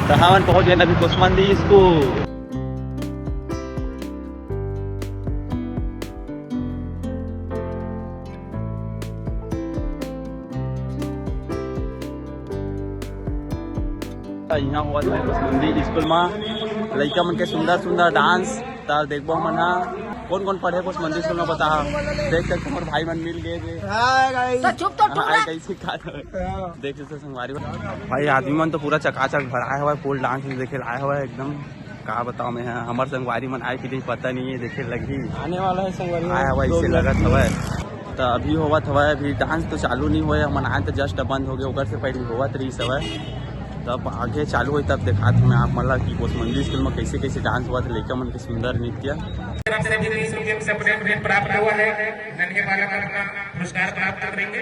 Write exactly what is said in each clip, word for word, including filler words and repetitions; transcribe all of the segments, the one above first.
त हमन पहुंच गेन अभी कोसमंदी स्कूल। इहाँ होवत हे कोसमंदी स्कूल मा लइका मन के सुंदर सुंदर डांस। त देखबो हमन हा कोन कोन पढ़े कोसमंदी स्कूल मा, बता। देख सकत हो हमर भाई मन मिल गे हे। Hi guys. तो चुप तो टूरा। कइसे का देख सकत हो संगवारी हो। भाई आदमी मन तो पूरा चकाचक भराए हवय, full डांस देखे ल आए हवय एकदम। का बताओ मैं, हमर संगवारी मन आए कि नहीं पता नहीं है, देखे लगही। आने वाला है संगवारी मन, आए हवय, दो इसे मिनट। लगत हवय। त अभी होवत हवय, अभी डांस तो चालू नहीं होय, हमन आए तो just बंद हो गए, ओकर से पहले होवत रही हवय। तब आगे चालू होई तब देखात हूँ मैं आप मन ला कि कोसमंदी स्कूल में कैसे कैसे डांस होवत हे, लइका मन के सुंदर नृत्य। तरफ से भी बीस रुपये का separate rate प्राप्त हुआ है। नन्हे बालक अपना पुरस्कार प्राप्त करेंगे।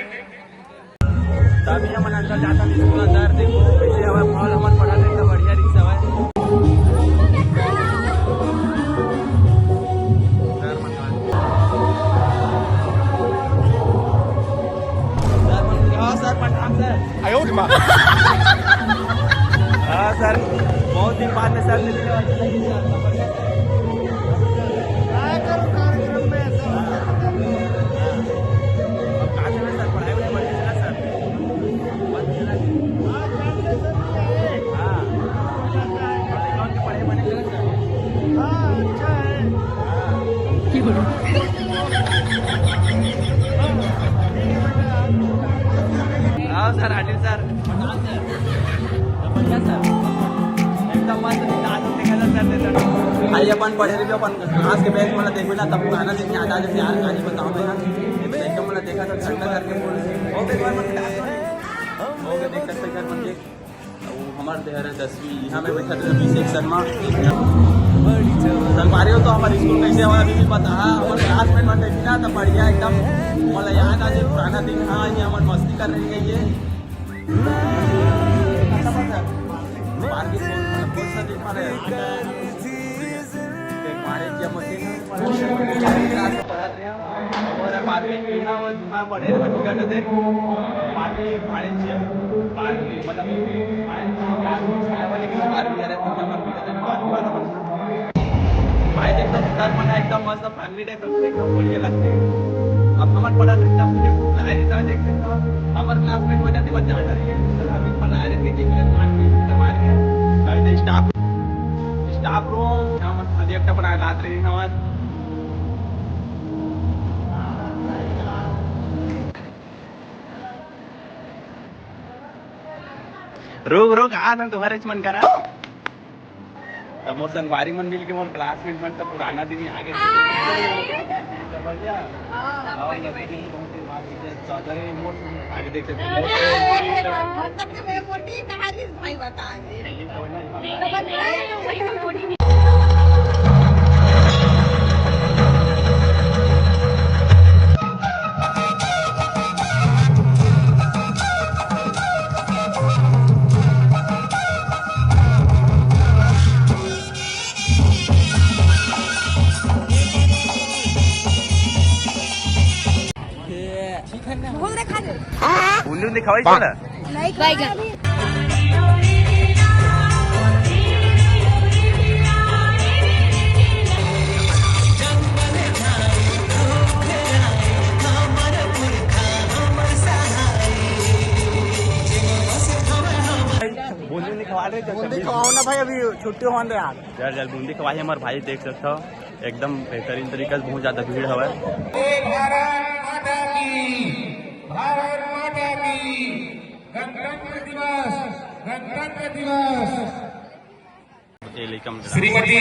तभी हमन अंदर जाता नहीं स्कूल अंदर, देखो कैसे हमारा माहौल, हमन पढ़ा थे, इतना बढ़िया रिक्शा है। हाँ सर, प्रणाम सर। आयो रे माँ। हाँ सर, बहुत दिन बाद में सर मिलने वाले हैं। कार्यक्रम में ऐसा होता है। अब कहाँ चला सर, पढ़ाई वढ़ाई बढ़िया चला सर? बढ़िया चला। हाँ। पढ़ाई वढ़ाई बढ़िया चला सर? हाँ, अच्छा है। हाँ। आओ सर, अनिल सर। एकदम मस्त, आज हम निकल सर, सर। भाई, अपन पढ़े रहिबे, अपन class के bench वाला देखबे ना, तब पुराना दिन याद आ जाथे यार, कहानी बताओ मैं ना। एकदम वाला देखा था, झंडा करके बोल। वो भी एक बार मन class में, वो भी देख सकते हैं, घर मन के। वो हमारे दे रहे दसवीं, यहाँ पे बैठा था B section में। संगवारी हो तो हमारे स्कूल कैसे हमारा अभी भी पता है, हमारे classmate मन देखी ना तो बढ़िया एकदम, मतलब याद आ जाए पुराना दिन। हाँ, ये हमारे मस्ती कर रही है ये। बारहवीं कौन, मतलब कौन सा दिन हमारे हमारे क्या मशीन है? और बाद में पीना वो दिमाग बढ़े, बच्चे का देख, बाद में पानी चाहिए, पानी, मतलब, पानी चाहिए, क्या कुछ खाए वाले की बात भी करे, तो क्या बात भी करे, बात भी करे। भाई, देख, तो सर मना एकदम मस्त, फैमिली टाइप, एकदम बढ़िया लगते हैं। अब हमारे पढ़ा था, एकदम मुझे भूख लगा रही था, देख सकते हो, हमारे क्लासमेट वजह से बच्चा आ रही है, सर अभी बना रहे थे कि मैं मार के, मार के, अरे, स्टाफ, स्टाफ रूम, क्या मत, खाली एक टपरा लात रही है हमारे। रुक, रुक, आ ना, तुम्हारे मन करा। अब मोर संगवारी मन मिल के मोर classmate मन तो पुराना दिन ही आ गए। समझ गया? हाँ, बहुत ही बढ़िया। ज्यादा ही मोर आगे देख सकते हैं। मोर तो मोटी कहानी भाई बता दे। बोल दे, खा ले। बूंदी उंदी खवाई चला। नहीं खा बैगन। अभी। बूंदी उंदी खवा रहे थे। बूंदी खवाओ ना भाई, अभी छुट्टी होने दे यार। यार, यार, बूंदी खवाई हमारे भाई, देख सकते हो। एकदम बेहतरीन तरीका से, बहुत ज्यादा भीड़ हवय। भारत माता की, भारत माता की, गणतंत्र दिवस, गणतंत्र दिवस। ए लइका मन के श्रीमती